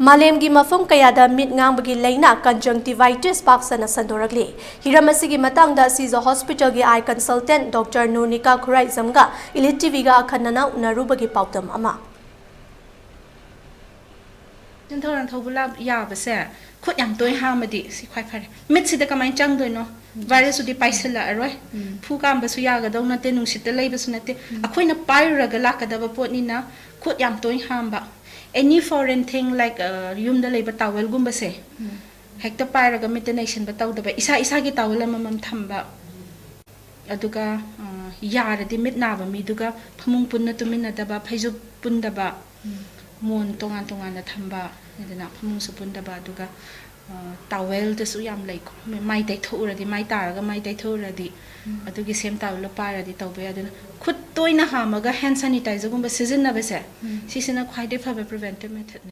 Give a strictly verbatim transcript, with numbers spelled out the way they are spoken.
ꯃꯥꯂꯦꯝꯒꯤ ꯃꯐꯝ ꯀꯌꯥꯗ ꯃꯤꯠ ꯉꯥꯡꯕꯒꯤ ꯂꯥꯏꯅꯥ conjunctivitis ꯄꯥꯛ ꯁꯟꯅ ꯁꯟꯗꯣꯔꯛꯂꯤ꯫ ꯍꯤꯔꯝ ꯑꯁꯤꯒꯤ ꯃꯇꯥꯡꯗ ꯁꯤꯖꯣ ꯍꯣꯁꯄꯤꯇꯥꯜꯒꯤ eye consultant Doctor ꯅꯨꯔꯅꯤꯀꯥ ꯈꯨꯔꯥꯏꯖꯝꯒ ꯏꯂꯤꯠ ꯇꯤꯚꯤꯒ ꯑꯈꯟꯅꯅ ꯎꯅꯔꯨꯕꯒꯤ ꯄꯥꯎꯗꯝ ꯑꯃ꯫ ꯅꯤꯡꯊꯧꯔꯥꯡ ꯊꯧꯕ ꯂꯥ-, ꯌꯥꯕꯁꯦ ꯈꯨꯠ ꯌꯥꯝ ꯇꯣꯏ ꯍꯥꯝꯃꯗꯤ ꯁꯤ ꯈ꯭ꯋꯥꯏ ꯐꯔꯦ꯫ ꯃꯤꯠꯁꯤꯗ ꯀꯃꯥꯏꯅ ꯆꯪꯗꯣꯏꯅꯣ? ꯎꯝ꯫ ꯚꯥꯏꯔꯁꯇꯨꯗꯤ ꯄꯥꯏꯁꯤꯜꯂꯛꯑꯔꯣꯏ꯫ ꯎꯝ꯫ ꯐꯨ ꯀꯥꯝꯕꯁꯨ ꯌꯥꯒꯗꯧ ꯅꯠꯇꯦ, ꯅꯨꯡꯁꯤꯠꯇ ꯂꯩꯕꯁꯨ ꯅꯠꯇꯦ꯫ ꯎꯝ꯫ ꯑꯩꯈꯣꯏꯅ ꯄꯥꯏꯔꯨꯔꯒ ꯂꯥꯛꯀꯗꯕ ꯄꯣꯠꯅꯤꯅ ꯈꯨꯠ ꯌꯥꯝ ꯇꯣꯏ ꯍꯥꯝꯕ꯫ Any foreign thing like, ꯑ, ꯌꯨꯝꯗ ꯂꯩꯕ ꯇꯥꯋꯦꯜꯒꯨꯝꯕꯁꯦ ꯎꯝ꯫ ꯍꯦꯛꯇ ꯄꯥꯏꯔꯒ ꯃꯤꯠꯇ ꯅꯩꯁꯤꯟꯕ ꯇꯧꯗꯕ, ꯏꯁꯥ ꯏꯁꯥꯒꯤ ꯇꯥꯋꯦꯜ ꯑꯃꯃꯝ ꯊꯝꯕ꯫ ꯑꯗꯨꯒ, ꯑ, ꯌꯥꯔꯗꯤ ꯃꯤꯠ ꯅꯥꯕ ꯃꯤꯗꯨꯒ ꯐꯃꯨꯡ ꯄꯨꯟꯅ ꯇꯨꯃꯤꯟꯅꯗꯕ, ꯐꯩꯖꯨꯞ ꯄꯨꯟꯗꯕ, ꯎꯝ꯫ ꯃꯣꯟ ꯇꯣꯉꯥꯟ ꯇꯣꯉꯥꯟꯅ ꯊꯝꯕ, ꯑꯗꯨꯅ ꯐꯃꯨꯡꯁꯨ ꯄꯨꯟꯗꯕ, ꯑꯗꯨꯒ, ꯑ, ꯇꯥꯋꯦꯜꯗꯁꯨ ꯌꯥꯝ ꯂꯩꯀꯣ꯫ ꯃꯥꯏ ꯇꯩꯊꯣꯛꯎꯔꯗꯤ, ꯃꯥꯏ ꯇꯥꯔꯒ ꯃꯥꯏ ꯇꯩꯊꯣꯛꯎꯔꯗꯤ, ꯎꯝ꯫ ꯑꯗꯨꯒꯤ same ꯇꯥꯋꯦꯜꯗꯣ ꯄꯥꯏꯔꯗꯤ ꯇꯧꯕ ꯌꯥꯏ꯫ ꯑꯗꯨꯅ ꯈꯨꯠ ꯇꯣꯏꯅ ꯍꯥꯝꯃꯒ hand sanitizerꯒꯨꯝꯕ ꯁꯤꯖꯤꯟꯅꯕꯁꯦ, ꯎꯝ꯫ ꯁꯤꯁꯤꯅ ꯈ꯭ꯋꯥꯏꯗꯩ ꯐꯕ preventive methodꯅꯤ꯫